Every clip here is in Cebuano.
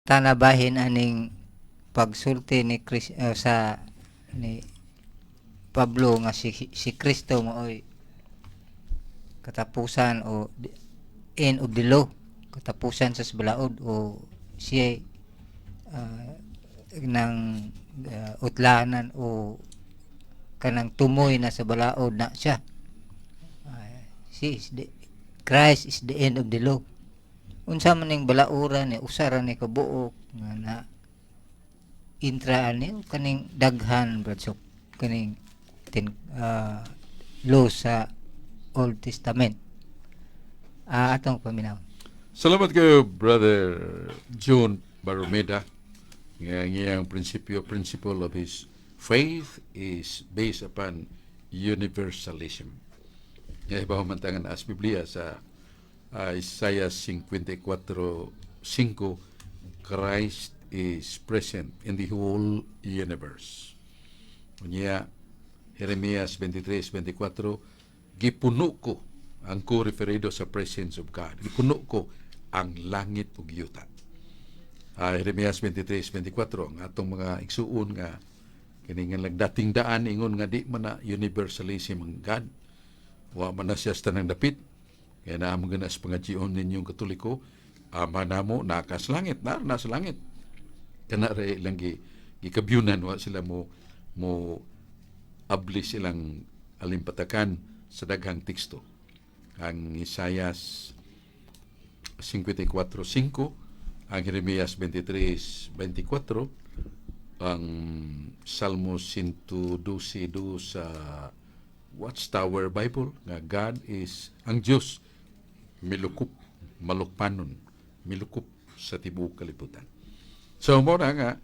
Tanabahin aning pagsulti ni Chris, sa ni Pablo nga si Kristo maoy katapusan o end of the law, katapusan sa balaod o siya ng utlanan o kanang tumoy na sa balaod na siya. She is the Christ is the end of the law. Unsa man ning balaura ni, usa ra ni kabuok nga na intra ani o kaning daghan, Brad Sok, kaning law sa Old Testament? Atong paminaw. Salamat kayo, Brother John Baromeda. Nga ang iyang prinsipyo, principle of his faith is based upon universalism. Nga ibaw man tangan as Biblia sa Isaiah 54:5, Christ is present in the whole universe. Unya, Jeremias 23:24, gipuno ko, ang ko referido sa presence of God. Gipuno ko ang langit ug yuta. Jeremias 23:24, ang atong mga igsuon nga kini nga nagdating daan ingon nga di man na universalism ang God. Wa man na siya sa tanang dapit. Kaya naa mo gana sa pangajion ninyong Katoliko, Ama namo naka sa langit, na sa langit. Kana ra ilang gikabyunan, wa sila mo abli silang alimpatakan sa daghang teksto. Ang Isaias 54:5, ang Jeremias 23:24, ang Salmo 112:2 sa Watchtower Bible nga God is, ang Dios milukop, malukpanon, milukop sa tibuok kalibutan. So mo na nga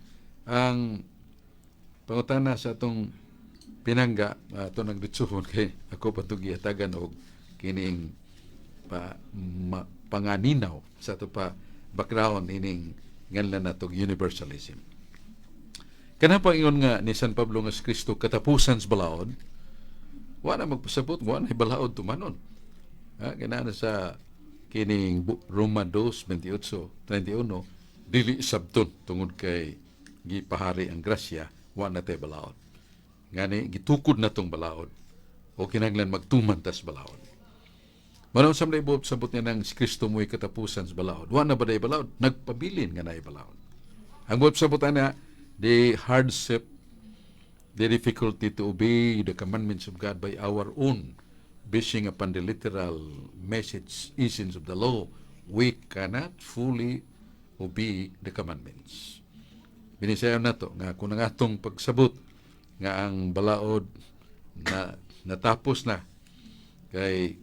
ang pangutana sa atong pinangga, ato nang ditsuhon kay ako pa itong gihatagan og kining panganinaw sa ato pa background ining nganlan natong universalism. Kanang ingon nga ni San Pablo nga si Kristo katapusan sa balaod, wa na magpasabot, wa na balaod tumanon. Ha, kinana sa kining Roma 2:28-31, dili sabton tungod kay gipahari ang grasya, wa na tay balaod. Ngani gitukod na tong balaod o kinahanglan magtuman tas balaod. Manaw sa mga ibot sabot niya ng si Kristo mo'y katapusan sa balaod. Wa na ba day balaod? Nagpabilin nga na balaod. Ang buot sabot na the hardship, the difficulty to obey the commandments of God by our own, basing upon the literal message, essence of the law, we cannot fully obey the commandments. Binisayon nato nga kung ang atong pagsabot nga ang balaod na natapos na kay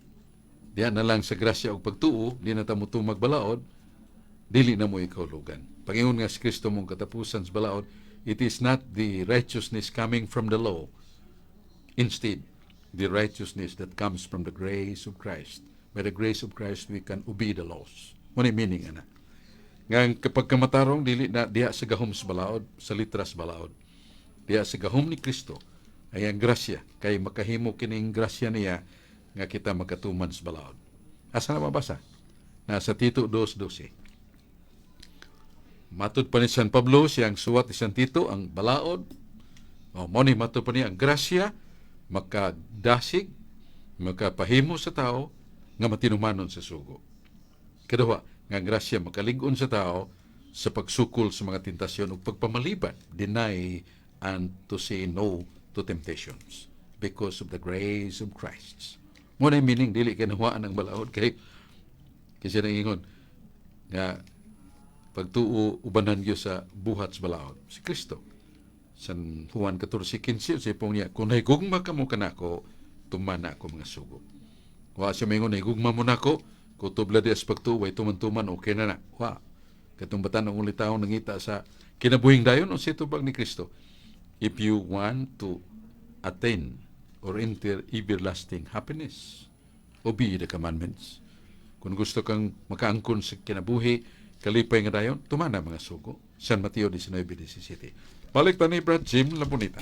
diyan na lang sa grasya ug pagtuo, di na ta mo magbalaod, dili na mo ikahulugan. Pag-ingon nga si Kristo mong katapusan sa balaod, it is not the righteousness coming from the law. Instead, the righteousness that comes from the grace of Christ. By the grace of Christ, we can obey the laws. Mo ni meaning ana. Nga ang kapag kamatarong dili na diha sa gahom sa balaod, sa litras balaod. Diha sa gahom ni Kristo ay ang grasya kay makahimo kining grasya niya nga kita makatuman sa balaod. Asa na mabasa? Nasa Tito 2:12. Matud pa ni San Pablo siyang suwat ni San Tito ang balaod. O, mo ni matud pa niya ang grasya makadasig, makapahimo sa tao nga matinumanon sa sugo. Kaduha, nga ang grasya makalig-on sa tao sa pagsukol sa mga tentasyon ug pagpamaliban, deny and to say no to temptations because of the grace of Christ. Mo na yung meaning dili kay nahuwaan ang balaod kay kasi ingon nga pagtuo ubanan gyud sa buhat sa balaod si Kristo. San Juan 14:15 sa pong niya, kung nahigugma ka mo kanako, tumana ako mga sugo. Wa siya maingon, nahigugma mo nako, kutubla di as pagtuo, way tuman-tuman, okay na na. Wa. Katong batan ang ulitaw nangita sa kinabuhing dayon, o si tubag ni Kristo. If you want to attain or enter everlasting happiness, obey the commandments. Kung gusto kang makaangkon sa kinabuhi, kalipay nga dayon, tumana mga sugo. San Mateo 19:17. Balik ta ni Brad Jim Labonita.